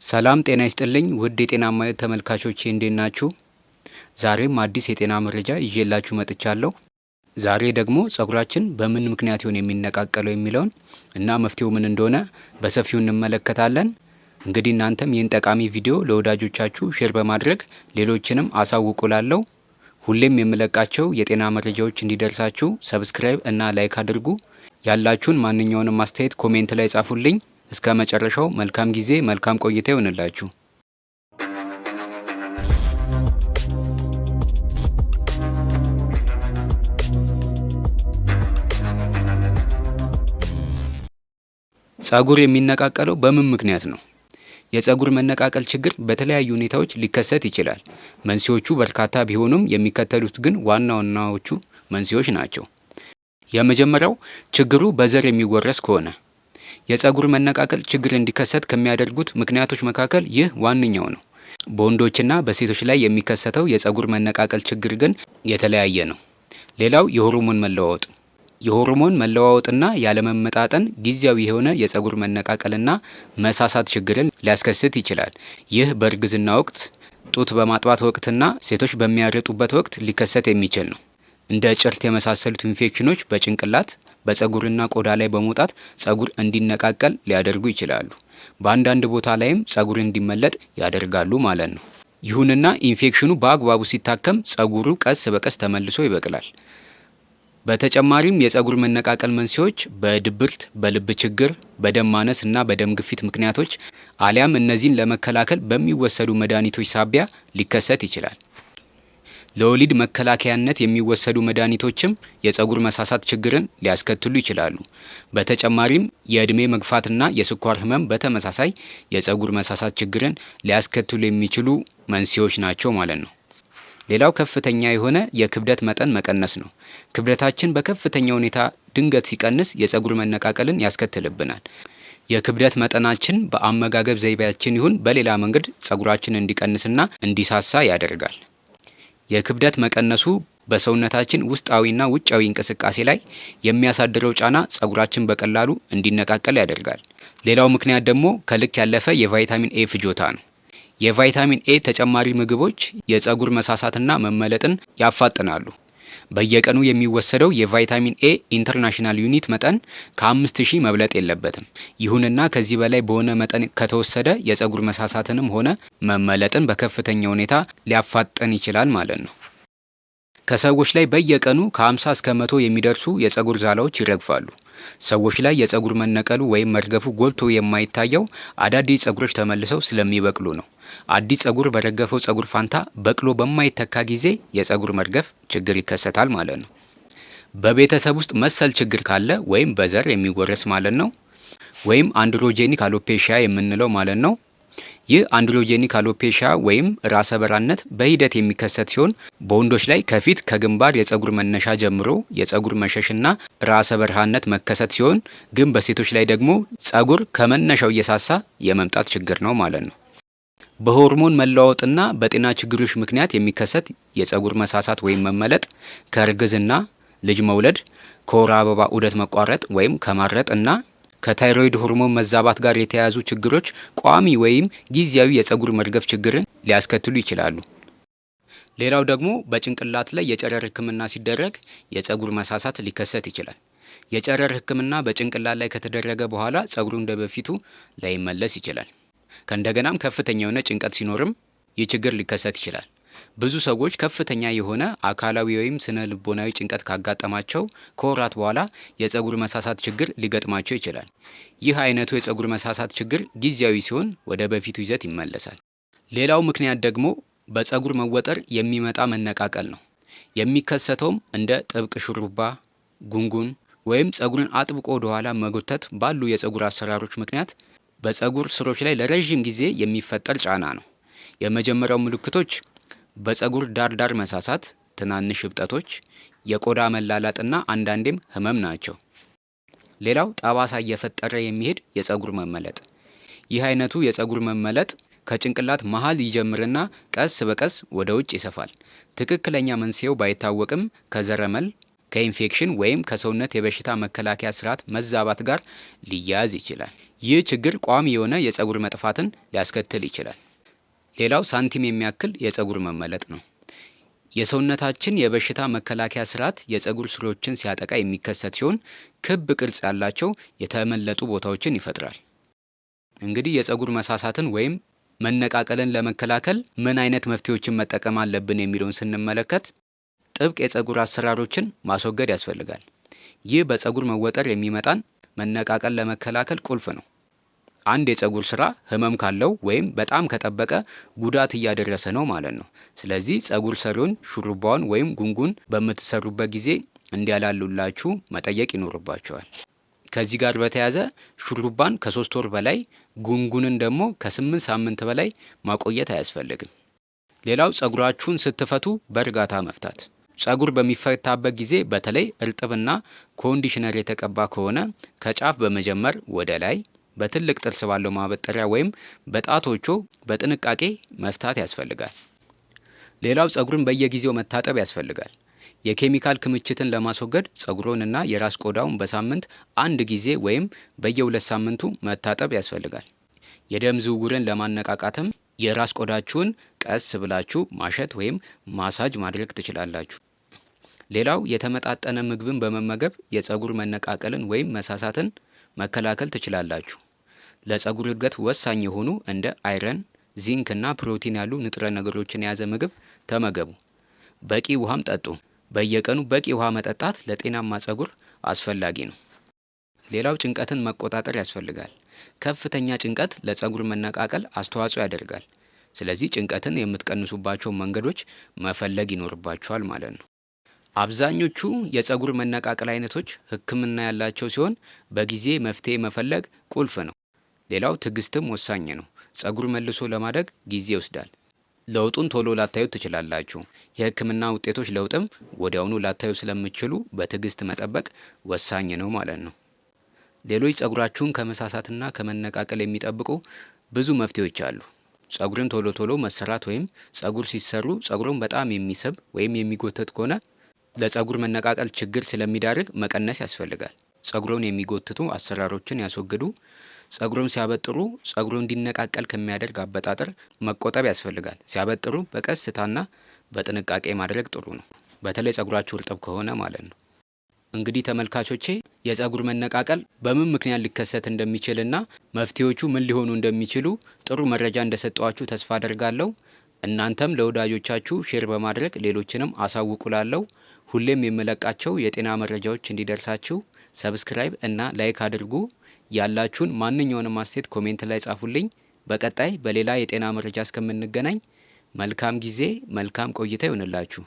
ሰላም ጤና ይስጥልኝ ውድ የጤናማ ሕይወት ተመልካቾቼ፣ እንዴት ናችሁ? ዛሬም አዲስ የጤና መረጃ ይዤላችሁ መጥቻለሁ። ዛሬ ደግሞ ፀጉራችን በምን ምክንያት ይሆን የሚነቃቀለው የሚለውን እና መፍትሄው ምን እንደሆነ በሰፊው እንመለከታለን። እንግዲህ እናንተም ይህን ጠቃሚ ቪዲዮ ለወዳጆቻችሁ share በማድረግ ሌሎችንም አሳውቁ እላለሁ። ሁሌም የምለቃቸው የጤና መረጃዎች እንዲደርሳችሁ subscribe እና like አድርጉ። ያላችሁን ማንኛውንም አስተያየት comment ላይ ጻፉልኝ። እስከ መጨረሻው መልካም ጊዜ፣ መልካም ቆይታ ይሆንላችሁ። ፀጉር የሚነቃቀለው በምን ምክንያት ነው? የፀጉር መነቃቀል ችግር በተለያዩ ሁኔታዎች ሊከሰት ይችላል። መንስኤዎቹ በርካታ ቢሆኑም የሚከተሉት ግን ዋና ዋናዎቹ መንስኤዎች ናቸው። የመጀመሪያው ችግሩ በዘር የሚወረስ ከሆነ፣ የፀጉር መነቃቀል ችግር እንዲከሰት ከሚያደርጉት ምክንያቶች መካከል ይህ ዋነኛው ነው። በወንዶችና በሴቶች ላይ የሚከሰተው የፀጉር መነቃቀል ችግር ግን የተለያየ ነው። ሌላው የሆርሞን መለዋወጥ፣ የሆርሞን መለዋወጥና ያለመመጣጠን ጊዜያዊ የሆነ የፀጉር መነቃቀልና መሳሳት ችግርን ሊያስከስት ይችላል። ይህ በእርግዝና ወቅት፣ ጡት በማጥባት ወቅትና ሴቶች በሚያርጡበት ወቅት ሊከሰት የሚችል ነው። እንደ ጭርት የመሳሰሉት ኢንፌክሽኖች በጭንቅላት፣ በፀጉርና ቆዳ ላይ በመውጣት ፀጉር እንዲነቃቀል ሊያደርጉ ይችላሉ። በአንዳንድ ቦታ ላይም ፀጉር እንዲመለጥ ያደርጋሉ ማለት ነው። ይሁንና ኢንፌክሽኑ በአግባቡ ሲታከም ፀጉሩ ቀስ በቀስ ተመልሶ ይበቅላል። በተጨማሪም የፀጉር መነቃቀል መንስኤዎች በድብርት፣ በልብ ችግር፣ በደም ማነስ እና በደም ግፊት ምክንያቶች አሊያም እነዚህን ለመከላከል በሚወሰዱ መድኃኒቶች ሳቢያ ሊከሰት ይችላል። ለወሊድ መከላከያነት የሚወሰዱ መድኃኒቶችም የፀጉር መሳሳት ችግርን ሊያስከትሉ ይችላሉ። በተጨማሪም የእድሜ መግፋትና የስኳር ህመም በተመሳሳይ የፀጉር መሳሳት ችግርን ሊያስከትሉ የሚችሉ መንስኤዎች ናቸው ማለት ነው። ሌላው ከፍተኛ የሆነ የክብደት መጠን መቀነስ ነው። ክብደታችን በከፍተኛ ሁኔታ ድንገት ሲቀንስ የፀጉር መነቃቀልን ያስከትልብናል። የክብደት መጠናችን በአመጋገብ ዘይቤያችን ይሁን በሌላ መንገድ ፀጉራችን እንዲቀንስና እንዲሳሳ ያደርጋል። የክብደት መቀነሱ በሰውነታችን ውስጣዊና ውጫዊ እንቅስቃሴ ላይ የሚያሳድረው ጫና ፀጉራችን በቀላሉ እንዲነቃቀል ያደርጋል። ሌላው ምክንያት ደግሞ ከልክ ያለፈ የቫይታሚን ኤ ፍጆታ ነው። የቫይታሚን ኤ ተጨማሪ ምግቦች የፀጉር መሳሳትና መመለጥን ያፋጥናሉ። በየቀኑ የሚወሰደው የቫይታሚን ኤ international unit መጠን ከ5000 መብለጥ የለበትም። ይሁንና ከዚህ በላይ በሆነ መጠን ከተወሰደ የፀጉር መሳሳትንም ሆነ መመለጥን በከፍተኛ ሁኔታ ሊያፋጥን ይችላል ማለት ነው። ከሰዎች ላይ በየቀኑ ከ50 እስከ 100 የሚደርሱ የፀጉር ዛላዎች ይረግፋሉ። ሰዎች ላይ የፀጉር መነቀሉ ወይም መርገፉ ጎልቶ የማይታየው አዳዲስ ፀጉሮች ተመልሰው ስለሚበቅሉ ነው። አዲስ ፀጉር በረገፈው ፀጉር ፋንታ በቅሎ በማይተካ ጊዜ የፀጉር መርገፍ ችግር ይከሰታል ማለት ነው። በቤተሰብ ውስጥ መሰል ችግር ካለ ወይም በዘር የሚወረስ ማለት ነው፣ ወይም androgenic alopecia የምንለው ማለት ነው። ይህ androgenic alopecia ወይም ራሰ በራነት በሂደት የሚከሰት ሲሆን በወንዶች ላይ ከፊት ከግንባር የፀጉር መነሻ ጀምሮ የፀጉር መሸሽና ራሰ በርሃነት መከሰት ሲሆን፣ ግን በሴቶች ላይ ደግሞ ፀጉር ከመነሻው እየሳሳ የመምጣት ችግር ነው ማለት ነው። በሆርሞን መለዋወጥና በጤና ችግሮች ምክንያት የሚከሰት የፀጉር መሳሳት ወይም መመለጥ ከእርግዝና፣ ልጅ መውለድ፣ ከወር አበባ ዑደት መቋረጥ ወይም ከማረጥ እና ከታይሮይድ ሆርሞን መዛባት ጋር የተያያዙ ችግሮች ቋሚ ወይም ጊዜያዊ የፀጉር መርገፍ ችግርን ሊያስከትሉ ይችላሉ። ሌላው ደግሞ በጭንቅላት ላይ የጨረር ሕክምና ሲደረግ የፀጉር መሳሳት ሊከሰት ይችላል። የጨረር ሕክምና በጭንቅላት ላይ ከተደረገ በኋላ ፀጉሩ እንደበፊቱ ላይመለስ ይችላል። ከእንደገናም ከፍተኛ የሆነ ጭንቀት ሲኖርም ይህ ችግር ሊከሰት ይችላል። ብዙ ሰዎች ከፍተኛ የሆነ አካላዊ ወይም ስነ ልቦናዊ ጭንቀት ካጋጠማቸው ከወራት በኋላ የፀጉር መሳሳት ችግር ሊገጥማቸው ይችላል። ይህ አይነቱ የፀጉር መሳሳት ችግር ጊዜያዊ ሲሆን ወደ በፊቱ ይዘት ይመለሳል። ሌላው ምክንያት ደግሞ በፀጉር መወጠር የሚመጣ መነቃቀል ነው። የሚከሰተውም እንደ ጥብቅ ሹሩባ፣ ጉንጉን ወይም ፀጉርን አጥብቆ ወደኋላ መጎተት ባሉ የፀጉር አሰራሮች ምክንያት በፀጉር ስሮች ላይ ለረዥም ጊዜ የሚፈጠር ጫና ነው። የመጀመሪያው ምልክቶች በፀጉር ዳር ዳር መሳሳት፣ ትናንሽ እብጠቶች፣ የቆዳ መላላጥና አንዳንዴም ህመም ናቸው። ሌላው ጠባሳ እየፈጠረ የሚሄድ የፀጉር መመለጥ። ይህ አይነቱ የፀጉር መመለጥ ከጭንቅላት መሃል ይጀምርና ቀስ በቀስ ወደ ውጭ ይሰፋል። ትክክለኛ መንስኤው ባይታወቅም ከዘረመል፣ ከኢንፌክሽን ወይም ከሰውነት የበሽታ መከላከያ ስርዓት መዛባት ጋር ሊያያዝ ይችላል። ይህ ችግር ቋሚ የሆነ የፀጉር መጥፋትን ሊያስከትል ይችላል። ሌላው ሳንቲም የሚያክል የፀጉር መመለጥ ነው። የሰውነታችን የበሽታ መከላከያ ስርዓት የፀጉር ስሮችን ሲያጠቃ የሚከሰት ሲሆን ክብ ቅርጽ ያላቸው የተመለጡ ቦታዎችን ይፈጥራል። እንግዲህ የፀጉር መሳሳትን ወይም መነቃቀልን ለመከላከል ምን አይነት መፍትሄዎችን መጠቀም አለብን የሚለውን ስንመለከት ጥብቅ የፀጉር አሰራሮችን ማስወገድ ያስፈልጋል። ይህ በፀጉር መወጠር የሚመጣን መነቃቀል ለመከላከል ቁልፍ ነው። አንድ የፀጉር ስራ ህመም ካለው ወይም በጣም ከጠበቀ ጉዳት እያደረሰ ነው ማለት ነው። ስለዚህ ፀጉር ሰሪውን ሹሩባውን ወይም ጉንጉን በምትሰሩበት ጊዜ እንዲያላሉላችሁ መጠየቅ ይኖርባቸዋል። ከዚህ ጋር በተያያዘ ሹሩባን ከ3 ወር በላይ ጉንጉንን ደግሞ ከ8 ሳምንት በላይ ማቆየት አያስፈልግም። ሌላው ፀጉራችሁን ስትፈቱ በእርጋታ መፍታት። ፀጉር በሚፈታበት ጊዜ በተለይ እርጥብና conditioner የተቀባ ከሆነ ከጫፍ በመጀመር ወደ ላይ በትልቅ ጥርስ ባለው ማበጠሪያ ወይም በጣቶቹ በጥንቃቄ መፍታት ያስፈልጋል። ሌላው ፀጉርን በየጊዜው መታጠብ ያስፈልጋል። የኬሚካል ክምችትን ለማስወገድ ፀጉሮንና የራስ ቆዳውን በሳምንት አንድ ጊዜ ወይም በየ2 ሳምንቱ መታጠብ ያስፈልጋል። የደም ዝውውርን ለማነቃቃትም የራስ ቆዳችሁን ቀስ ብላችሁ ማሸት ወይም ማሳጅ ማድረግ ትችላላችሁ። ሌላው የተመጣጠነ ምግብን በመመገብ የፀጉር መነቃቀልን ወይም መሳሳትን መከላከል ትችላላችሁ። ለፀጉር እድገት ወሳኝ የሆኑ እንደ iron፣ ዚንክ እና ፕሮቲን ያሉ ንጥረ ነገሮችን የያዘ ምግብ ተመገቡ። በቂ ውሃም ጠጡ። በየቀኑ በቂ ውሃ መጠጣት ለጤናማ ፀጉር አስፈላጊ ነው። ሌላው ጭንቀትን መቆጣጠር ያስፈልጋል። ከፍተኛ ጭንቀት ለፀጉር መነቃቀል አስተዋጽኦ ያደርጋል። ስለዚህ ጭንቀትን የምትቀንሱባቸው መንገዶች መፈለግ ይኖርባችኋል ማለት ነው። አብዛኞቹ የፀጉር መነቃቀል አይነቶች ሕክምና ያላቸው ሲሆን በጊዜ መፍትሄ መፈለግ ቁልፍ ነው። ሌላው ትዕግስትም ወሳኝ ነው። ፀጉር መልሶ ለማደግ ጊዜ ይወስዳል። ለውጡን ቶሎ ላታዩ ትችላላችሁ። የህክምና ውጤቶች ለውጥም ወዲያውኑ ላታዩ ስለምትችሉ በትዕግስት መጠበቅ ወሳኝ ነው ማለት ነው። ሌሎች ፀጉራችሁን ከመሳሳትና ከመነቃቀል የሚጠብቁ ብዙ መፍትሄዎች አሉ። ፀጉርን ቶሎ ቶሎ መሰራት ወይም ፀጉር ሲሰሩ ፀጉሩን በጣም የሚስብ ወይም የሚጎተት ከሆነ ለፀጉር መነቃቀል ችግር ስለሚዳርግ መቀነስ ያስፈልጋል። ፀጉሩን የሚጎትቱ አሰራሮችን ያስወግዱ። ፀጉሩን ሲያበጥሩ ፀጉሩ እንዲነቃቀል ከሚያደርግ አበጣጠር መቆጠብ ያስፈልጋል። ሲያበጥሩ በቀስታና በጥንቃቄ ማድረግ ጥሩ ነው። በተለይ ፀጉራችሁ እርጥብ ከሆነ ማለት ነው። እንግዲህ ተመልካቾቼ የፀጉር መነቃቀል በምን ምክንያት ሊከሰት እንደሚችልና መፍትሄዎቹ ምን ሊሆኑ እንደሚችሉ ጥሩ መረጃ እንደሰጠኋችሁ ተስፋ አደርጋለሁ። እናንተም ለወዳጆቻችሁ share በማድረግ ሌሎችንም አሳውቁላለሁ። ሁሌም የምለቃቸው የጤና መረጃዎች እንዲደርሳችሁ subscribe እና like አድርጉ። ያላችሁን ማንኛውንም አስተያየት comment ላይ ጻፉልኝ። በቀጣይ በሌላ የጤና መረጃ እስከምንገናኝ መልካም ጊዜ፣ መልካም ቆይታ ይሁንላችሁ።